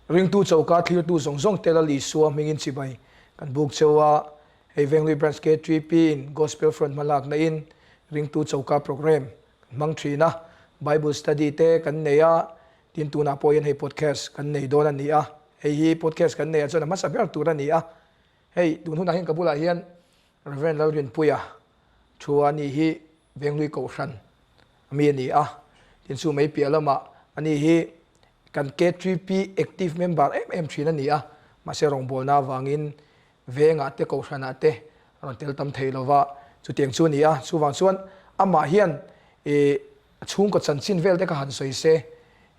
Ringtu choka thlirtu zawng zawng te Lal Isua hmingin chibai kan buk cheu a, hei Venglui Branch KTP in Gospel Front hmalakna in Ringtu choka program kan hmang thin a, Bible study te kan nei a, tin tunah pawh hian hei podcast kan nei dawn a ni a, hei hi podcast kan neih ah chuan a hmasa ber tur a ni a, hei tun hunah hian ka bulah hian Rev. Lalrinpuia thu a ni hi Venglui Kohhran a mi a ni a, tin chu mai piah lamah a ni hi kan KTP active member em em thin a ni a, mahse rawngbawlna avangin vengah te kohhranah te a rawn tel tam thei lova, chutiang chu a ni a, chuvang chuan amah hian ih a chhungkaw chanchin vel te kha han sawi se,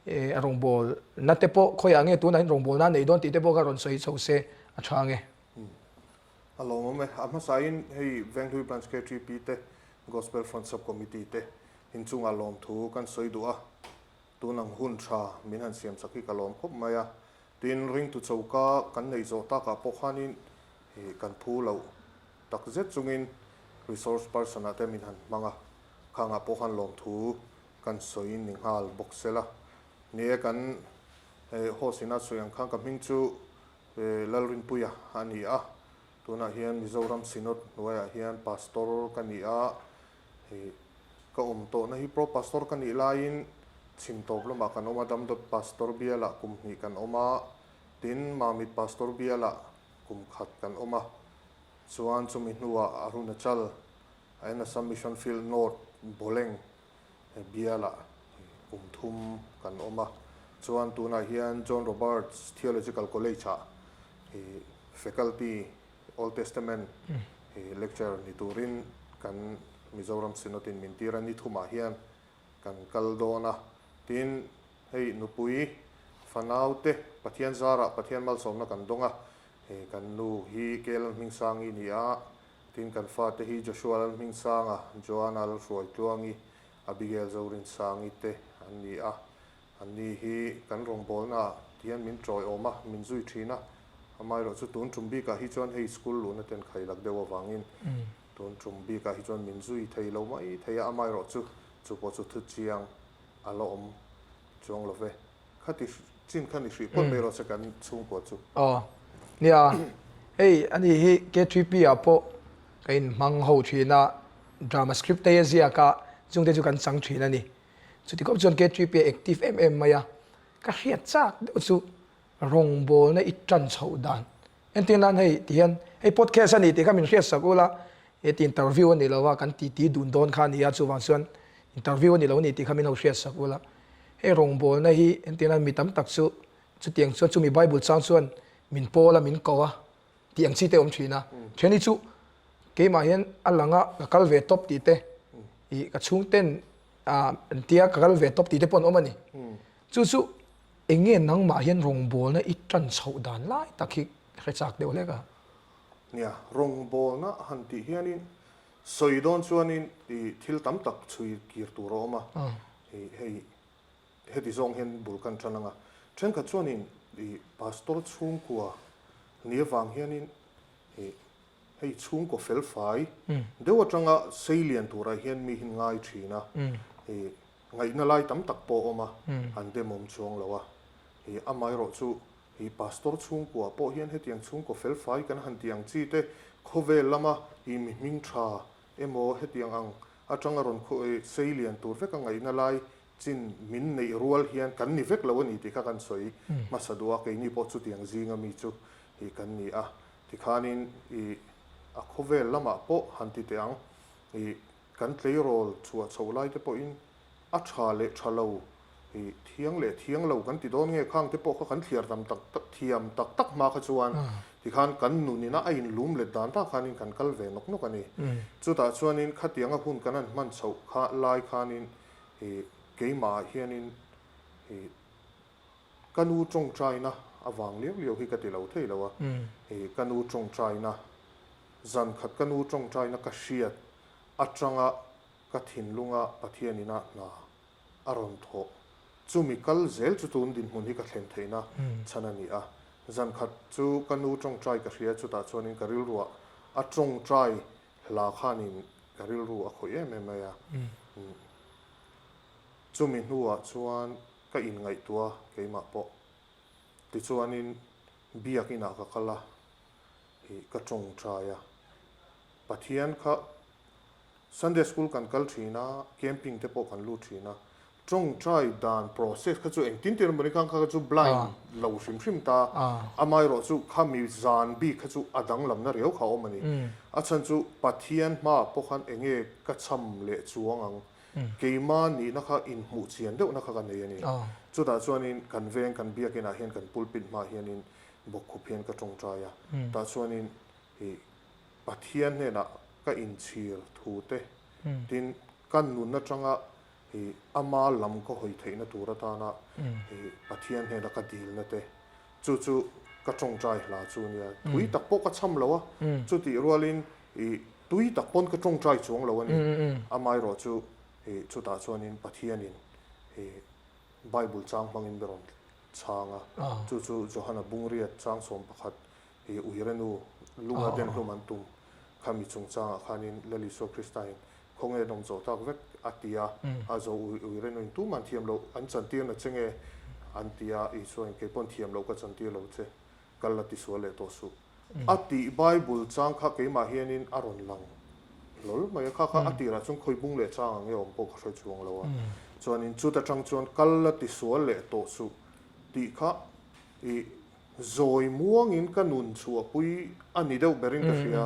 ih a rawngbawlna te pawh khawiah nge tunah hian rawngbawlna a neih dawn tih te pawh kha rawn sawi chho se a tha nge. A lawmawm e. A hmasain hei Venghlui Branch KTP te, Gospel Front Sub Committee te inchungah lawmthu kan sawi duh a, tun ang hun tha min han siam chak hi ka lawm khawp mai a. Tin, ringtu choka kan neih zawh takah pawh khanin kan phu loh tak zet chungin resource person ah te min han hmang a, khangah pawh khan lawmthu kan sawi ni nghal bawk sela. Ni e, kan host ina sawi ang khan ka hming chu Lalrinpuia a ni a, tunah hian Mizoram Synod hnuaiah hian Pastor ka ni a, ka awm tawhna hi Pro Pastor ka nih laiin chhim tawp lamah kan awm a, Damdawt Pastor bialah kum hnih kan awm a, tin Mamit Pastor bialah kum khat kan awm a, chuan chumi hnuah Arunachal and Assam Mission Field North Boleng Bialah kum thum kan awm a, chuan tunah hian John Roberts Theological College-ah faculty Old Testament lecture ni turin kan Mizoram Synod-in min tir a, ni thumah hian kan kal dawn a. Tin, hei nupui fanaute Pathian zarah Pathian malsawmna kan dawng a, kan nu hi Kelan Hmingsangi ni a, Tin, kan fate hi Joshua Lalhmingsanga, Joanna Lalhruaitluangi, Abigail Zorinsangi te an ni a. Anni hi kan rawngbawlnaah tihian min tawiawm a, min zui thin a. Amaherawh chu tun tum bikah hi chuan hei school luhna ten khailak deuh avangin tun tum bikah hi chuan min zui thei lo mai thei a. Amaherawh chu chu pawh chu thu chiang a la awm chuang lo ve. Khati chin kha ni hrih phawt mai rawh se kan chhungkua chu. Aw nia, hei ani hi K3P ah pawh ka inhmang ho thin a, drama script te hi a ziak a, chungte chu kan chang thin a ni. Chuti khawp chuan K3P a active em em mai a, ka hriat chak deuh chu rawngbawlna i tan chhoh dan. Entir nan hei ti hian hei podcast a ni tih kha min hriat sak ula, heti interview a ni lo a, kan titi dun dawn kha a ni a, chuvang chuan interview a ni lo a ni tih kha min lo hriat sak ula. Hei rawngbawlna hi entir nan mi tam tak chu chutiang chuan chumi Bible chang chuan min pawl a, min ko a tih ang chi te a awm thin a. Then hi chu keimah hian a lang a, ka kal ve tawp tih te, ih ka chhungten ah an tia ka kal ve tawp tih te pawh an awm a ni. Chu chu Eng nge nangmah hian rawngbawlna i tan chhoh dan lai tak hi hre chak deuh hlek a? Nia, rawngbawlna han tih hianin sawi dawn chuanin i thil tam tak chhui kir tur a awm a, i hei heti zawng hian bul kan tan ang a. Thenkhat chuanin i pastor chhungkua ni avang hianin i hei chhungkaw felfai deuh atanga sei lian turah hian mi hi ngai thin a, i Ngaihna lai tam tak pawh a awm a, an demawm chuang lo a. Ih, amaherawh chu ih Pastor chhungkua pawh hian hetiang chhungkaw felfai kan han tih ang chi te khawvel lama ih mi hming tha emaw hetiang ang atanga rawn khaw ih sei lian tur veka ngaihna lai chin min neih rual hian kan ni vek lo a ni tih kha kan sawi hmasa duh a, keini pawh chutiang zinga mi chu ih kan ni a. Tikhanin ih a khawvel lamah pawh han ti teh ang ih Kan tleirawl chhuah chhoh lai te pawhin a tha leh tha lo, ih, thiang leh thiang lo kan ti dawn nge khang te pawh kha kan thliar tam tak tak, thiam tak tak hma kha chuan tikhan kan nunina a inlum let dan tak khanin kan kal ve nawk nawk a ni. Chutah chuanin khatianga hun kan han hman chhoh kha lai khanin, ih, keimahah hianin, ih, ka nu tawngtaina avang liau liau hi ka ti lo thei lo a, ih, ka nu tawngtaina Zan khat ka nu tawngtaina ka hriat atanga ka thinlunga Pathian ina hna a rawn thawh. Chumi kal zel chu tun dinhmun hi ka thlen theihna chhan a ni a. Zan khat chu ka nu tawngtai ka hria chutah chuanin ka rilruah a tawngtai hla khanin ka rilru a khawih em em mai a. Chumi hnuah chuan ka inngaihtuah keimah pawh. Tichuanin Biakinah ka kal a, ih ka tawngtai a. Pathian kha Sunday school kan kal thin a, camping te pawh kan lut thin a. Tawngtai dan process kha chu engtin tin emaw ni khan kha chu blind lo hrim hrim ta. Amaherawh chu khami zan bik kha chu a danglamna riau kha a awm a ni. A chhan chu Pathian hmaah pawh khan enge ka cham leh chuang ang Keima nihna kha inhmuh chian deuhna kha ka nei a ni. Chutah chuanin kan veng kan biakinah hian kan pulpit hmaah hianin bawkkhup hian ka tawngtai a. Tah chuanin ih Pathian hnenah ka inchhir thu te, tin ka nun atanga ih ama lam ka hawi theihna tur atana ih Pathian hnena ka dilna te, chu chu ka tawngtai hla chu a nia. Tui tak pawh ka cham lo a, chutih rualin ih Tui tak pawn ka tawngtai chuang lo a ni. Amaherawh chu ih chutah chuanin Pathianin ih Bible chang hmangin min rawn chhang a. Chu chu Johana Bungriat chang 11 ih Uirenu lunga denhlum an tum khami chungchangah khanin Lal Isua Kristain khawnge an awm zawh tak vek a ti a. A zo Uirenuin tuman thiam loh an chantir na che nge an ti a, Isuain kei pawn thiam loh ka chantir lo che. Kal la tisual leh tawh suh. A tih Bible chang kha keimah hianin a rawn lang hlawl mai a, kha kha a tirah chuan khawi bung leh chang ang nge awm pawh ka hre chuang lo a. Chuanin chuta tang chuan kal la tisual leh tawh suh tih kha i zawi muangin ka nun chhuahpui a ni deuh berin ka hria.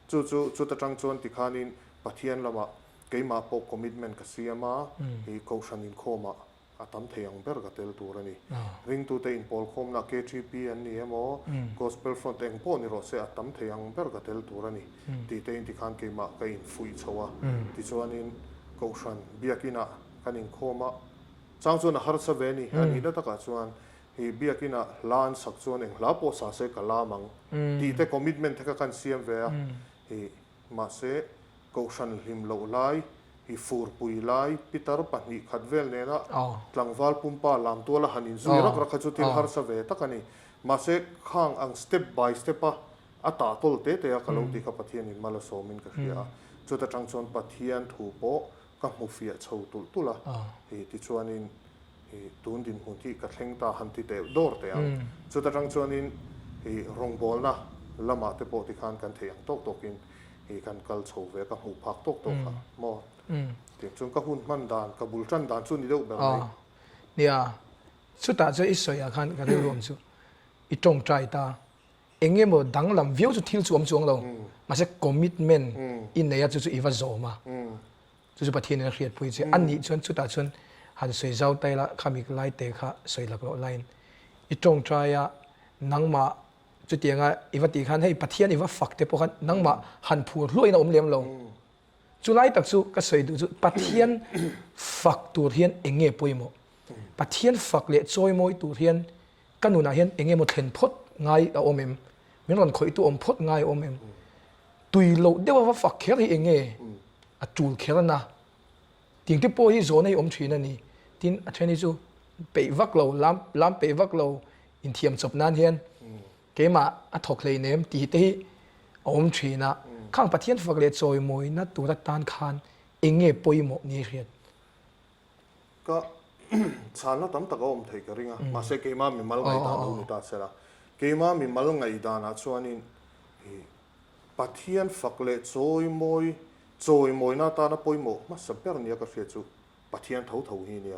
Chu chu chuta tang chuan tikhanin Pathian lamah keimah pawh commitment ka siam a, i Kohhran inkhawmah A tam thei ang ber ka tel tur a ni. Ringtute inpawlkhawmna KTP an ni emaw, Gospel Front eng pawh ni rawh se a tam thei ang ber ka tel tur a ni tih te in tikhan keimah ka infuih chho a. Tichuanin Kohhran Biakinah kan inkhawm a, chang chuan a harsa ve a ni. A nihna takah chuan hi Biakinah hla an sak chuan eng hla pawh sa se ka lam ang tih te commitment te kha kan siam ve a. Hi Mahse, Kohhran hlim loh lai, i furpui lai, pitar pahnih khat vel nena tlangval pumpa lam tuala han inzui rak rak kha chu thil harsa ve tak a ni. Mahse, khang ang step by step a a tah tawl te te a ka lo tih kha Pathianin mal a sawmin ka hria a. Chuta tang chuan Pathian thu pawh ka hmu fiah chho tulh tulh a. Tichuanin I tun dinhmun hi ka thleng ta han ti teh dawr teh ang. Chuta tang chuanin i rawngbawlna lamah te pawh tikhan kan theih ang tawk tawkin i kan kal chho ve a, ka hmuh phak tawk tawk a maw? Tiang chuan ka hun hman dan, ka bul tan dan chu ni deuh ber mai. Nia, chutah chuan i sawi ah khan ka rilru awm chu i tawngtai ta. Eng emaw danglam viau chu thil chu awm chuang lo, mahse commitment i nei a chu chu i va zawm a. Chu chu Pathianin a hriatpui che a nih chuan chutah chuan han sawi zau ta ila khami lai te kha sawi lak loh laiin i tawngtai a, nangmah chutianga i va tih khan hei Pathian i va fak te pawh khan nangmah han phur hluahin a awm lem lo. Chu lai tak chu ka sawi duh chu Pathian fak tur hian eng nge pawimawh? Pathian fak leh chawimawi tur hian ka nunah hian eng emaw thlen phawt ngai a awm em? Min rawn khawihtu awm phawt ngai a awm em? Tui loh deuh a va fak kher hi eng nge a tul kher a na? Ting te pawh hi zawhna hi awm thin a ni. Tin, a then hi chu peih vak lo, lam lam peih vak lo inthiam chawp nan hian keimah a thawk hleinem tih te hi a awm thin a. Khang Pathian fak leh chawimawina tur atan khan eng nge pawimawh ni hriat? Ka chhanna tam tak a awm theih ka ring a, mahse keimah mimal ngaihdan lo ni ta sela. Keimah mimal ngaihdanah chuanin i Pathian fak leh chawimawi, chawimawina atana pawimawh hmasa ber nia ka hriat chu Pathian tho tho hi nia.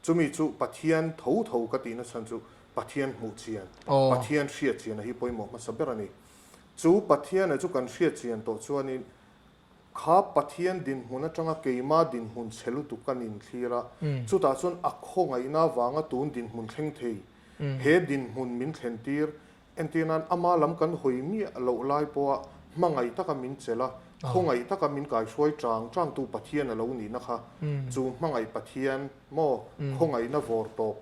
Chumi chu Pathian tho tho ka tihna chhan chu Pathian hmuh chian, Pathian hriat chiana hi pawimawh hmasa ber a ni. Chu Pathiana chu kan hriat chian tawh chuanin Kha Pathian dinhmun atanga keima dinhmun chhe lutuk ka nin thlir a, chutah chuan a khawngaihna avanga tun dinhmun thleng thei, he dinhmun min thlen tir, entir nan ama lam kan hawi miah loh lai pawha hmangaih taka min chelh a, khawngaih taka min kaihruai chang changtu Pathian a lo nihna kha, chu hmangaih Pathian maw khawngaihna vawr tawp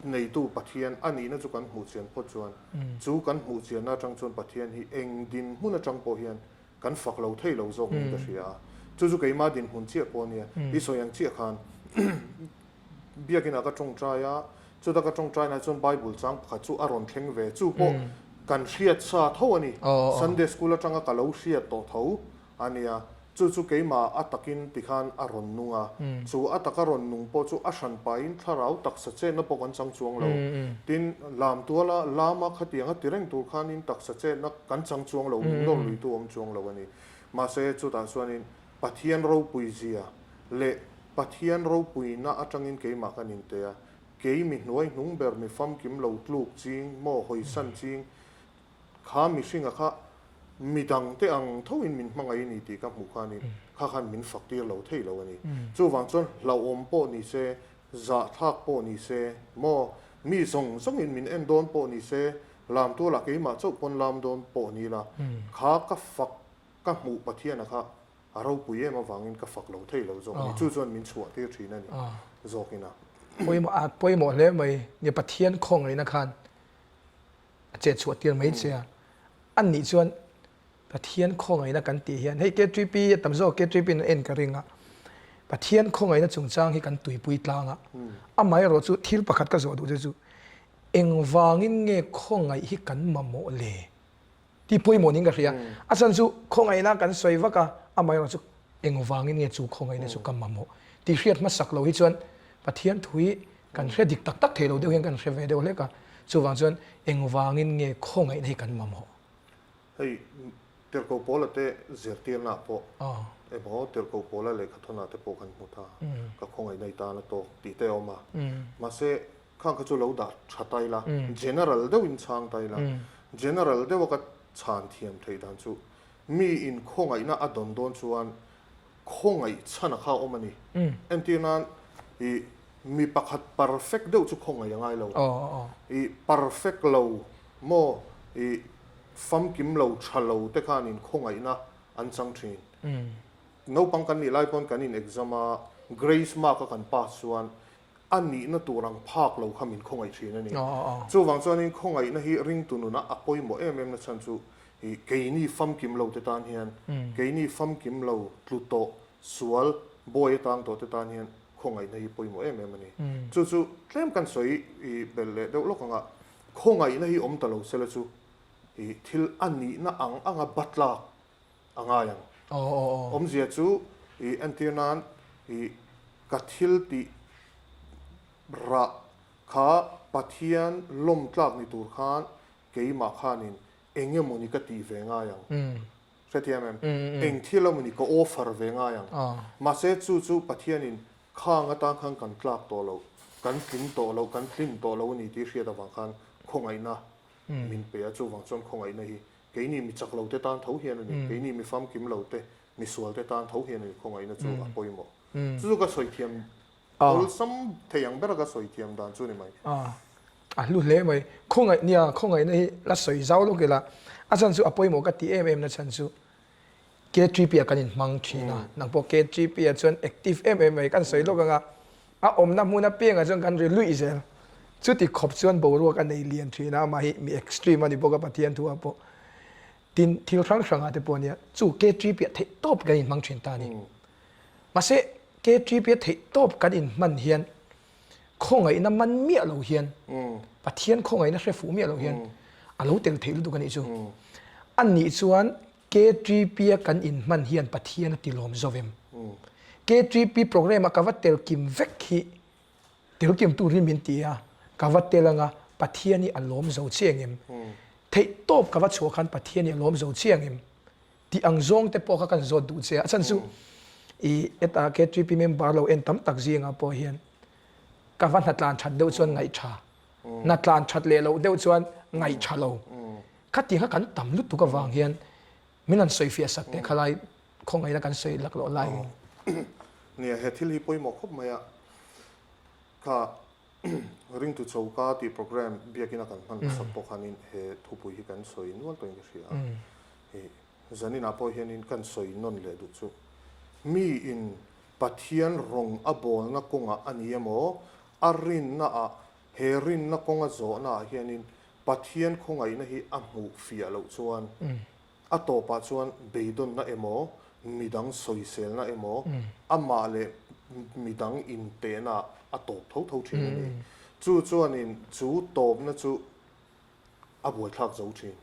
neitu Pathian a nihna chu kan hmuh chian phawt chuan, chu kan hmuh chianna atang chuan Pathian hi eng dinhmun atang pawh hian Kan fak lo thei lo zawk niin ka hria a, chu chu keimah dinhmun chiah pawh a nia. I sawi ang chiah khan Biakinah ka tawngtai a, chuta ka tawngtainah chuan Bible chang pakhat chu a rawn thleng ve, chu pawh kan hriat sa tho a ni, Sunday school atanga ka lo hriat tawh tho a nia. Chu chu keimah a takin tikhan a rawn nung a, chu a taka rawn nung pawh chu a hran pahin thlarau taksa chetna pawh kan chang chuang lo. Tin, lam tuala lama khatiang a ti reng tur khanin taksa chetna kan chang chuang lo, min nawr luitu awm chuang lo a ni. Mahse, chutah chuanin Pathian ropui zia leh Pathian ropuina atangin keimah kan inte a, kei mi hnuai hnung ber mi famkim lo tluk ching maw hawisan ching Kha mihringa kha midangte ang thoin min hmangaih a ni tih ka hmuh khanin kha khan min fak tir lo thei lo a ni. Chuvang chuan hlauhawm pawh ni se, zahthlak pawh ni se, maw mi zawng zawngin min en dawn pawh ni se, lam tualah keimah chauh pawn lam dawn pawh ni la, kha ka fak ka hmuh Pathiana kha a ropui em avangin ka fak lo thei lo zawk a ni. Chu chuan min chhuah tir thin a ni zawkin a. Pawimawh a pawimawh hle mai. Nia Pathian khawngaihna khan a chet chhuah tir mai che a. A nih chuan Pathian khawngaihna kan tih hian hei KTP a tam zawk KTP in an en ka ring a. Pathian khawngaihna chungchang hi kan tuipui tlang a. Amaherawh chu thil pakhat ka zawh duh che chu engvangin nge khawngaih hi kan mamawh le? Tih pawimawh niin ka hria. A chhan chu khawngaihna kan sawi vak a, amaherawh chu engvangin nge chu khawngaihna chu ka mamawh tih hriat hmasak lo hi chuan Pathian thu hi kan hre dik tak tak thei lo deuh hian kan hre ve deuh hlek a. Chuvang chuan engvangin nge khawngaihna hi kan mamawh? Hei Tirhkoh Paula te zirtirna ah pawh emaw Tirhkoh Paula lehkhathawnah te pawh kan hmu ta, ka khawngaihna i tan a tawk tih te a awm a. Mahse Khang kha chu lo dah tha ta ila, general deuhin chhang ta ila, general deuha ka chhan thiam theih dan chu mi in khawngaihna a dawn dawn chuan khawngaih chhana kha a awm a ni. Entir nan i mi pakhat perfect deuh chu khawngaih a ngai lo. I perfect lo maw i famkim lo tha lo te khan in khawngaihna an chang thin. Naupang kan nih lai pawn kan in exam a, grace mark a kan pass chuan a nihna tur ang phak lo kha min khawngaih thin a ni. Chuvang chuanin khawngaihna hi ringtu nunah a pawimawh em em na chhan chu keini famkim lo te tan hian, keini famkim lo tlu tawh, sual, bawi atang tawh te tan hian khawngaihna hi pawimawh em em a ni. Chu chu tlem kan sawi belh leh deuh lawk anga khawngaihna hi awm ta lo sela chu thil a nihna ang anga batlak a ngai ang. Awmzia chu i entir nan i ka thil tih rah kha Pathian lawm tlak ni tur khan keimah khanin eng emawni ka tih ve ngai ang. Hrethiam em? Eng thil emawni ka offer ve ngai ang. Mahse chu chu Pathianin khang atang khan kan tlak tawh loh, kan tling tawh loh, kan tlin tawh lo a ni tih hriat avang khan khawngaihna min pe a, chuvang chuan khawngaihna hi Keini mi chak lo te tan tho hian a ni, keini mi famkim lo te, mi sual te tan tho hian a ni khawngaihna chu a pawimawh. Chu chu ka sawi thiam awlsam thei ang bera ka sawi thiam dan chu ni mai. A hlu hle mai. Khawngaih nia, khawngaihna hi la sawi zau lawk ila, a chhan chu a pawimawh ka ti em em na chhan chu KTP ah kan inhmang thin a, nang pawh KTP ah chuan active em em mai kan sawi lawk ang a, A awmna hmun apiangah chuan kan ri luih zel. Chuti khawp chuan boruak a nei lian thin a, amah hi mi extreme a ni bawk a Pathian thu ah pawh. Tin, thil hrang hrangah te pawh nia, chu KTP ah theih tawp kan inhmang thin ta a ni. Mahse, KTP a theih tawp kan inhman hian khawngaihna man miah lo hian, Pathian khawngaihna hre fuh miah lo hian a lo tel theih lutuk a nih chu. A nih chuan KTP a kan inhman hian Pathian a tilawm zo em? KTP program a ka va tel kim vek hi tel kim tur hi min ti a, ka va tel anga Pathian hi a lawm zo chiang em? Theih tawp ka va chhuah khan Pathian hi a lawm zo chiang em? Tih ang zawng te pawh kha kan zawt duh che a, a chhan chu i heta KTP member lo en tam tak zingah pawh hian ka va hnatlan that deuh chuan ngaih tha, hnatlan that leh loh deuh chuan ngaih tha lo. Khatiang kha kan tam lutuk avang hian min han sawi fiah sak teh khalai khawngaihna kan sawi lak loh lai hi. Nia, he thil hi pawimawh khawp mai a, kha Ringtu Choka tih program biakina kan hman hmasak pawh khanin he thupui hi kan sawi nual tawhin ka hria a. Hei zaninah pawh hianin kan sawi nawn leh duh chu miin Pathian rawng a bawlna kawngah a ni emaw, a rinnaah he rinna kawnga zawhnaah hianin Pathian khawngaihna hi a hmuh fiah loh chuan a tawpah chuan beidawnna emaw, midang sawiselna emaw, amah leh midang intehna a tawp tho tho thin a ni. Chu chuanin chu tawpna chu a buaithlak zo thin.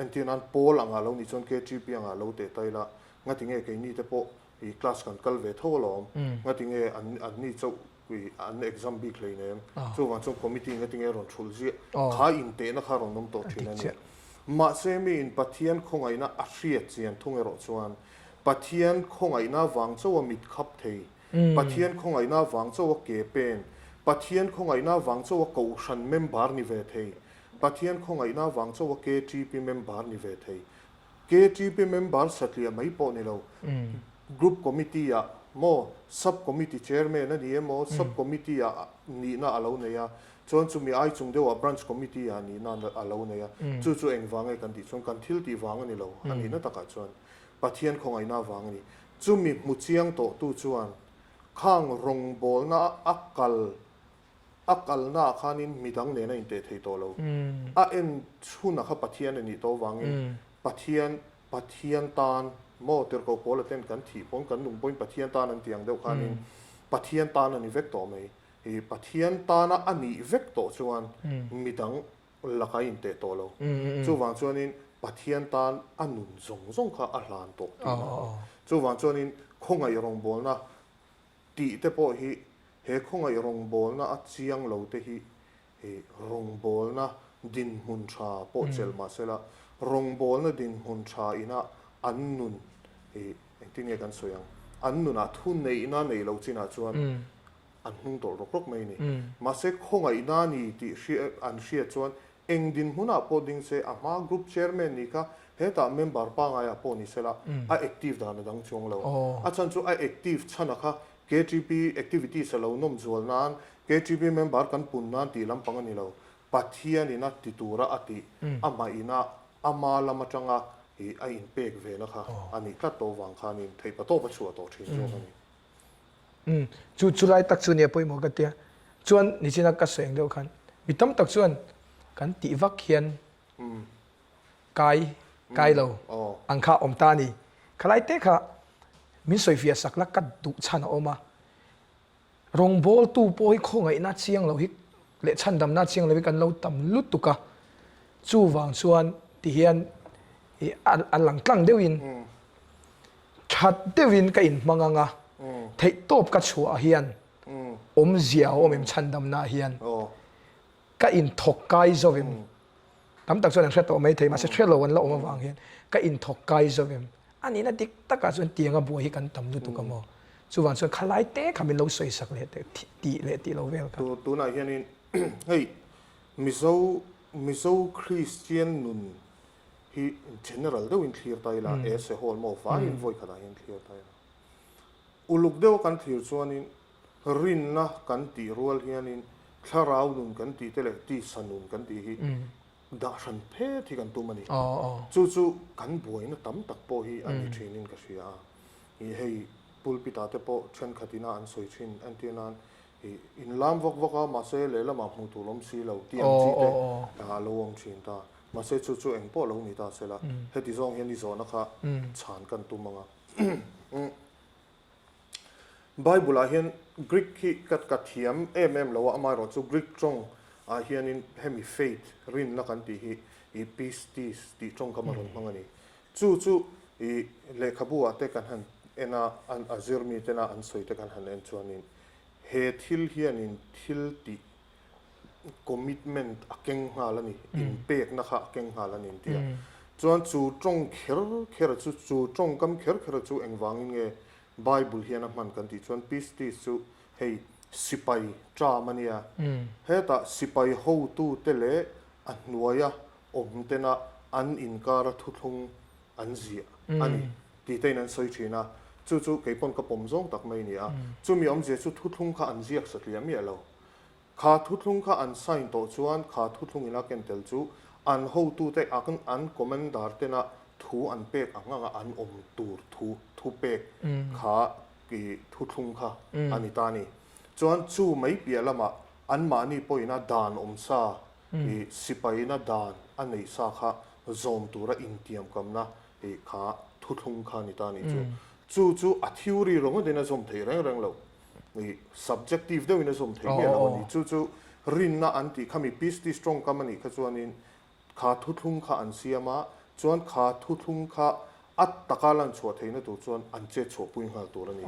Entir nan Paul angah lo nih chuan KTP angah lo teh ta ila. Ngatinge keini te pawh i class kan kal ve tho alawm, ngatinge an anni chauh i an exam bik hleinem, chuvang chuan committee ngatinge rawn thulh ziah, kha intehna kha rawn awm tawh thin a ni. Mahse miin Pathian khawngaihna a hriat chian thung erawh chuan Pathian khawngaihna vang chauh a mit khap thei, Pathian khawngaihna vang chauh a ke pen, Pathian khawngaihna vang chauh a kohhran member ni ve thei, Pathian khawngaihna vang chauh a KTP member ni ve thei, KTP member satliah mai pawh ni lo, Group Committee ah maw Sub Committee Chairman a ni emaw Sub Committee ah nihna a lo nei a, chuan chumi ai chung deuhah Branch Committee ah nihna a lo nei a, chu chu engvang nge kan tih chuan kan thil tih vang a ni lo, a nihna takah chuan Pathian khawngaihna vang a ni. Chumi hmu chiang tawhtu chuan khang rawngbawlna a kal A kalnaah khanin midang nen a inteh thei tawh lo. A en chhunah kha Pathian a nih tawh avangin Pathian, Pathian tan maw tirhkoh Paula ten kan thih pawn kan nung pawhin Pathian tan an tih ang deuh khanin Pathian tan a ni vek tawh mai. Ih Pathian tana a nih vek tawh chuan midang lakah a inteh tawh lo. Chuvang chuanin Pathian tan a nun zawng zawng kha a hlan tawh tihna a ni. Chuvang chuanin khawngaih rawngbawlna Tih te pawh hi he khawngaih rawngbawlna a chiang lo te hi rawngbawlna dinhmun tha pawh chelh mah sela, rawngbawlna dinhmun tha ina an nun engtin nge kan sawi ang, an nunah thu neihna nei lo chinah chuan an hnung tawlh rawk rawk mai a ni. Mahse khawngaihna ni tih an hriat chuan Eng dinhmunah pawh ding se, a hma group chairman nih kha hetah member pangaiah pawh ni sela, a active dan a dang chuang lo. A chhan chu a active chhana kha KTP activities a lo nawm zual nan, KTP member kan pun nan tih lampang a ni lo. Pathianin a ti tura a tih, amah ina ama lam atanga ih a inpek vena kha a nih tlat tawh vang khanin theihpatawp a chhuah tawh thin zawk a ni. Umm chu chu lai tak chu nia pawimawh ka tia. Chuan nichina ka sawi ang deuh khan mi tam tak chuan kan tih vak hian kai kai lo ang kha awm ta a ni. Khalai te kha min sawifiah sak la ka duh chhan a awm a. Rawngbawltu pawh hi khawngaihna chiang lo hi leh chhandamna chiang lo hi kan lo tam lutuk a. Chuvang chuan tihian ih a lang tlang deuhin That deuhin ka inhmang ang a, theihtawp ka chhuah hian awmzia a awm em chhandamna hian ka inthawk kai zo em? Tam tak chuan an hre tawh mai thei mahse hre lo an la awm avang hian ka inthawk kai zo em? A nihna dik takah chuan tianga buai hi kan tam lutuk a maw? Chuvang chuan khalai te kha min lo sawisak leh teh tih leh tih lo vel kha. Tunah hianin hei Mizo Mizo Kristian nun hi general deuhin thlir ta ila, e se hall maw vaiin vawi khatah hian thlir ta ila. Uluk deuha kan thlir chuanin rinna kan tih rual hianin thlarau nun kan tih te leh tisa nun kan tih hi dah hran phet hi kan tum a ni. Chu chu kan buaina tam tak pawh hi a ni thinin ka hria a. Ih hei pulpit ah te pawh thenkhat ina an sawi thin entir nan ih in lam vak vak a mahse lehlamah hmuh tur awm si lo tih ang chi te a lo awm thin ta. Mahse chu chu eng pawh lo ni ta sela, heti zawng hian i zawhna kha chhan kan tum ang a. Bible ah hian Greek hi ka ka thiam em em lo a, amaherawh chu Greek tawng ah hianin hemi faith, rinna kan tih hi i pistis tih tawngkam a rawn hmang a ni. Chu chu i lehkhabu ah te kan han en a, a zir mi tena an sawi te kan han en chuanin he thil hianin thil tih commitment a keng nghal a ni, inpekna kha a keng nghal a ni an ti a. Chuan chu tawng kher kher chu, chu tawngkam kher kher chu engvangin nge Bible hian a hman kan tih chuan pistis chu hei sipai term a nia. Hetah sipai hotute leh a hnuaia awm tena an inkara thuthlung an ziah a ni tih te in an sawi thin a. Chu chu kei pawn ka pawm zawng tak mai a ni a. Chumi awmzia chu thuthlung kha an ziak satliah miah lo. Kha thuthlung kha an sign tawh chuan kha thuthlung ina ken tel chu an hotute akn an commander tena thu an pek ang anga an awm tur thu thu pek kha i thuthlung kha a ni ta a ni. Chuan chu mai piah lamah anmahni pawhina dan awm sa i sipaina dan a neih sa kha zawm tura intiamkamna i kha thuthlung kha a ni ta a nih chu. Chu chu a theory ringawtin a zawm theih reng reng loh. Ih subjective deuhin a zawm thei miah lo a ni. Chu chu rinna an tih kha mi pistis tawngkam a nih kha chuanin kha thuthlung kha an siam a, chuan kha thuthlung kha A taka lan chhuah theihna tur chuan an chet chhuahpui nghal tur a ni.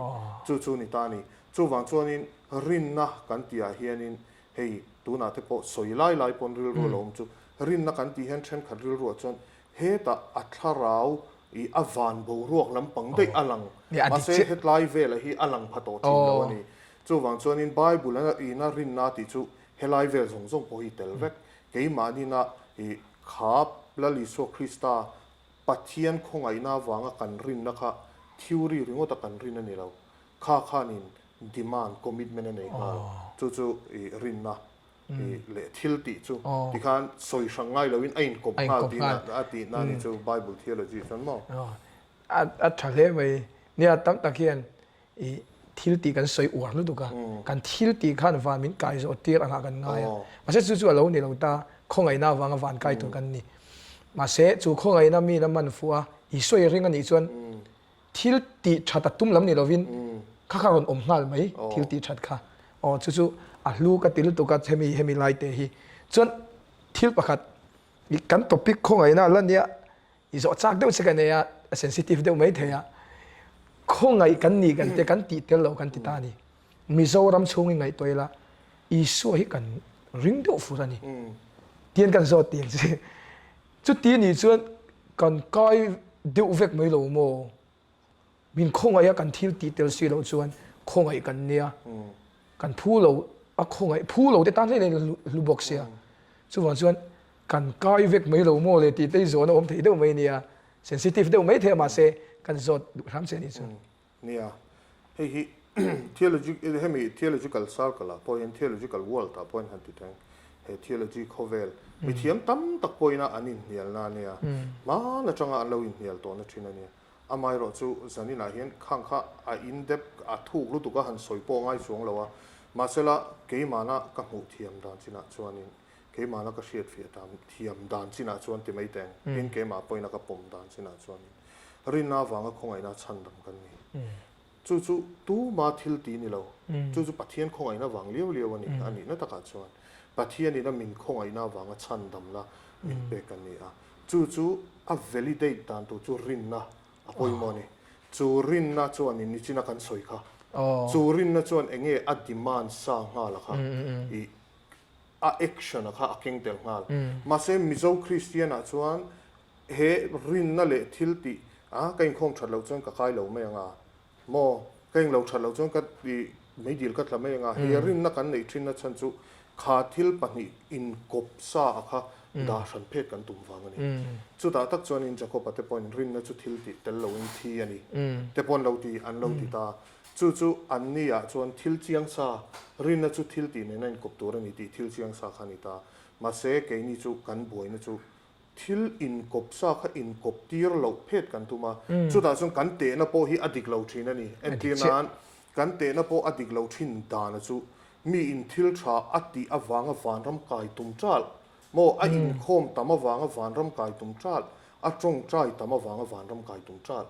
Chu chu ni ta a ni. Chuvang chuanin rinna kan tihah hianin hei tunah te pawh sawi lai lai pawn rilru a lo awm chu. Rinna kan tih hian thenkhat rilruah chuan hetah a thlarau ih a van boruak lampang daih a lang. Mahse hetlai velah hi a lang pha tawh thin lo a ni. Chuvang chuanin Bible a ina rinna tih chu helai vel zawng zawng pawh hi tel vek. Keimahnin a ih khap Lal Isua Krista Pathian khawngaihna avanga kan rinna kha theory ringawta kan rin a ni lo. Kha khanin demand, commitment a nei nghal. Chu chu i rinna i leh thil tih chu tikhan sawi hrang ngai loin a inkawp nghal tihna a tihna a ni chu Bible theology chuan maw? A tha hle mai. Nia tam tak hian I thil tih kan sawi uar lutuk a, kan thil tih khan van min kai zawh tir angah kan ngai a. Mahse chu chu a lo ni lo ta, khawngaihna avanga van kai tur kan ni. Mahse chu khawngaihna mi la man fuh a, Isua i ring a nih chuan thil tih that a tum lam ni lovin kha kha rawn awm nghal mai thil tih that kha. Aw chu chu a hlu ka ti lutuk a hemi hemi lai te hi. Chuan thil pakhat kan topic khawngaihna a la nia I zawh chak deuh che ka nei a, a sensitive deuh mai thei a. Khawngaih kan ni kan te kan tih tel lo kan ti ta a ni. Mizoram chhungin ngaihtuah ila Isua hi kan ring deuh fur a ni. Tian kan zawt tih ang che. Chuti nih chuan kan kai deuh vek mai lo maw? Min khawngaih a kan thil tih tel si loh chuan khawngaih kan nia, kan phu lo a khawngaih phu lo te tan hle hle hlu bawk sia. Chuvang chuan kan kai vek mai lo maw le tih te hi zawhna awm thei deuh mai nia, sensitive deuh mai thei a mahse kan zawt duh hram che a nih chu. Nia, hei hi theology hemi theological circle ah pawh hian theological world ah pawh hian han ti theng he theology khawvel mithiam tam tak pawhin a an inhnialna a nia, hmaan atanga an lo inhnial tawhna thin a nia. Amaherawh chu zaninah hian khang kha a in dep a thuk lutuk a han sawi pawh ngai chuang lo a, mahsela keimahna ka hmuh thiam dan chinah chuanin keimahna ka hriatfiah dan thiam dan chinah chuan ti mai teng tin keimah pawhin a ka pawm dan chinah chuanin rinna avanga khawngaihna chhandam kan ni. Chu chu tuma thil ti ni lo, chu chu Pathian khawngaihna vang liau liau a ni a nihna takah chuan Pathianin a min khawngaihna avanga chhandamna min pek a ni a. Chu chu a validate dan tur chu rinna a pawimawh a ni. Chu rinna chuan in nichina kan sawi kha. Chu rinna chuan eng nge a demand sa nghal a kha i a action a kha a keng tel nghal. Mahse Mizo Kristian ah chuan he rinna leh thil tih a ka inkhawm that loh chuan ka kai lo mai ang a maw? Ka englo that loh chuan ka i meidil ka tla mai ang a, he rinna kan neih thinna chhan chu kha thil pahnih inkawp sa a kha dah hran phet kan tum vang a ni. Chutah tak chuanin Jacob-a te pawhin rinna chu thil tih tel loin thi a ni te pawh an lo ti an lo ti ta. Chu chu anni ah chuan thil chiang sa, rinna chu thil tih nena inkawp tur a ni tih thil chiang sa kha a ni ta. Mahse keini chu kan buaina chu Thil inkawp sa kha inkawp tir loh phet kan tum a, chutah chuan kan tehna pawh hi a dik lo thin a ni. Entir nan, kan tehna pawh a dik lo thin dana chu mi in thil tha a tih avanga vanram kai tum ṭalh maw, a inkhawm tam avanga vanram kai tum ṭalh, a tawngtai tam avanga vanram kai tum ṭalh.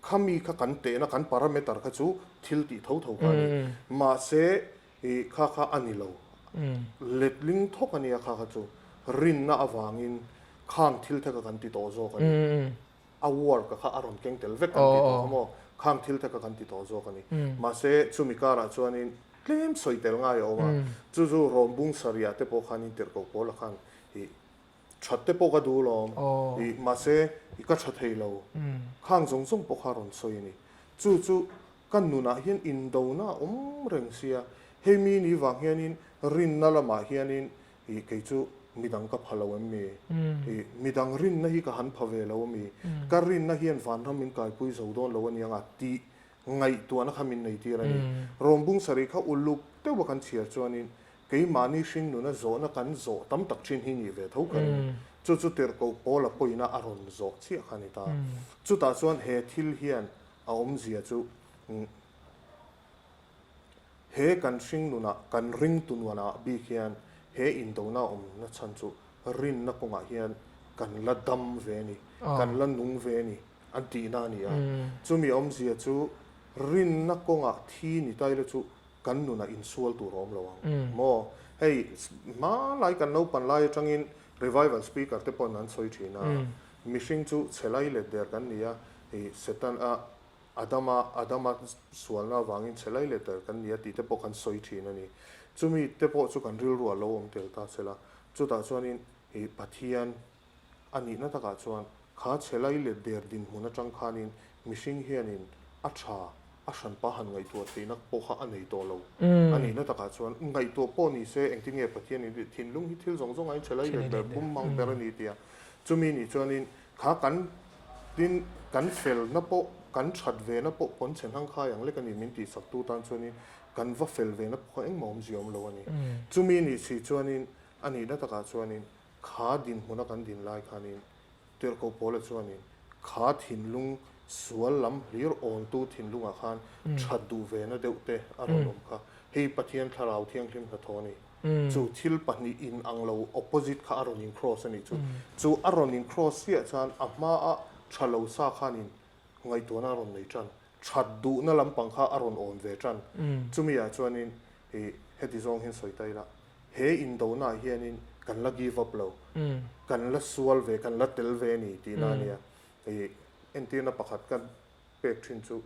Kha mi kha kan tehna, kan parameter kha chu thil tih tho tho kha a ni. Mahse, I kha kha a ni lo. Letling thawk a nia kha kha chu. Rinna avangin khang thil te kha kan ti tawh zawk a ni. A work kha a rawn keng tel vek kan ti tawh kha maw? Khang thil te kha kan ti tawh zawk a ni. Mahse chumi karah chuanin tlem sawi tel ngai a awm a. Chu chu Rawmbung Sariah te pawh khanin tirhkoh pawla khan i that te pawh ka duh lawm. I mahse i ka tha thei lo. Khang zawng zawng pawh kha a rawn sawi a ni. Chu chu Ka nunah hian indona a awm reng sia, hei mi ni vang hianin rinna lamah hianin ih kei chu midang ka pha lo em mi? Ih midang rinna hi ka han pha ve lo ami? Ka rinna hian vanram min kaipui zo dawn lo aniang a tih ngaihtuahna kha min nei tir a ni. Rawmbung sarih kha uluk deuha kan chhiar chuanin keimahni hringnuna zawhna kan zawh tam tak thin hi nih ve tho ka ring. Chu chu tirhkoh Paula pawina a rawn zawh chiah kha a ni ta. Chutah chuan he thil hian A awmzia chu he kan hringnunah, kan ringtu nuanah bik hian he indona awmna chhan chu rinna kawngah hian kan la dam ve a ni, kan la nung ve a ni an tihna a ni a. Chumi awmzia chu rinna kawngah thi ni ta ila chu kan nunah insual tur a awm lo ang maw? Hei hmalai kan naupan lai atangin revival speaker te pawhin an sawi thin a. Mihring chu chhe lai let der kan ni a, ih Satan a Adama Adama sualna avangin chhe lai let der kan ni a tih te pawh kan sawi thin a ni. Chumi te pawh chu kan rilru a lo awm tel ta se la, chutah chuanin ih Pathian a nihna takah chuan kha chhe lai let der dinhmun atang khanin mihring hianin a tha a hranpa han ngaihtuah theihna pawh kha a nei tawh lo. A nihna takah chuan ngaihtuah pawh ni se engtin nge Pathian in thinlung hi thil zawng zawng aiin chhe lai let ber pum mang ber a ni tia. Chumi nih chuanin kha kan tin kan felna pawh kan that vena pawh pawn chhe hnang khai ang lek a ni min tihsaktu tan chuanin kan va fel vena pawh kha engmah awmzia awm lo a ni. Chumi nih si chuanin a nihna takah chuanin Kha dinhmuna kan din lai khanin Tirhkoh Paula chuanin kha thinlung sual lam hlir awntu thinlungah khan that duh vena deuh te a rawn awm kha. Hei Pathian Thlarau Thianghlim hnathawh a ni. Chu thil pahnih in ang lo, opposite, kha a rawn in cross a nih chu. Chu a rawn in cross chiah chuan a hmaa tha lo sa khanin ngaihtuahna a rawn nei tan. That duhna lampang kha a rawn awn ve tan. Chumi ah chuanin ih heti zawng hian sawi ta ila, he indona ah hianin kan la give up lo, kan la sual ve, kan la tel ve a ni tihna a nia. Ih entirna pakhat ka pek thin chu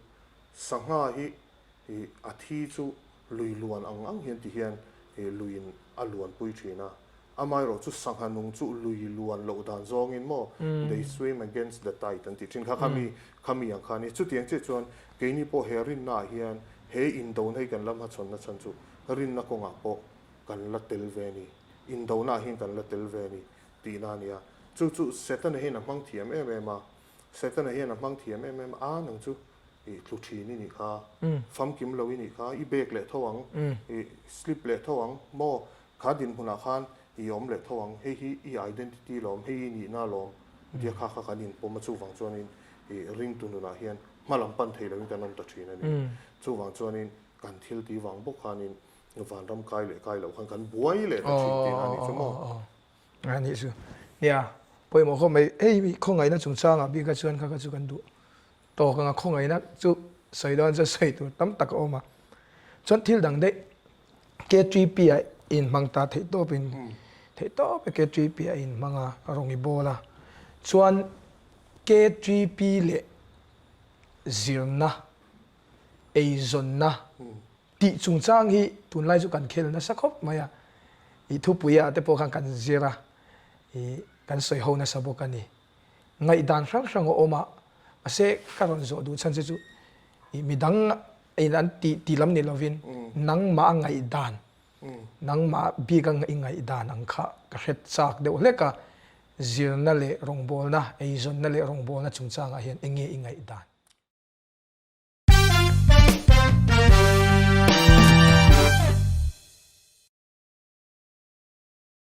sangha hi ih a thi chu lui luan ang ang hian ti hian ih luiin a luanpui thin a. Amaherawh chu sangha nung chu lui luan loh dan zawngin maw they swim against the tide an tih thin kha khami khami ang kha a ni. Chutiang chiah chuan keini pawh he rinna ah hian he indona hi kan la hmachhawnna chhan chu rinna kawngah pawh kan la tel ve a ni, indona ah hian kan la tel ve a ni tihna a ni a. Chu chu Setana hian a hmang thiam em em a, Setana hian a hmang thiam em em a, nang chu i tlu thin i nih kha, famkim lo i nih kha, i bek leh tho ang, i slip leh tho ang maw Kha dinhmunah khan i awm leh tho ang, hei hi i identity lawm, hei i nihna lawm tia kha kha kan inpawm a, chuvang chuanin i ringtu nunah hian hma lam pan thei loin kan awm ta thin a ni. Chuvang chuanin kan thil tih vang bawk khanin vanram kai leh kai loh khan kan buai leh ta thin tihna a nih chu maw? A nih chu. Nia, pawimawh khawp mai. Hei khawngaihna chungchangah bik a chuan kha kha chu kan duh tawk anga khawngaihna chu sawi dawn chuan sawi tur tam tak a awm a. Chuan thil dang daih KTP ah inhmang ta theih tawp in theih tawp e KTP ah inhmang a rawng i bawl a. Chuan KTP leh zirna, eizawnna tih chungchang hi tunlai chu kan khel nasa khawp mai a. I thupui ah te pawh khan kan zir a, i kan sawi ho nasa bawk a ni. Ngaihdan hrang hrang a awm a, mahse ka rawn zawh duh chhan che chu i midang in an tih tih lam ni lovin nangmah a ngaihdan, nangmah bik a i ngaihdan ang kha ka hre chak deuh hlek a, zirna leh rawngbawlna, eizawnna leh rawngbawlna chungchangah hian eng nge i ngaihdan?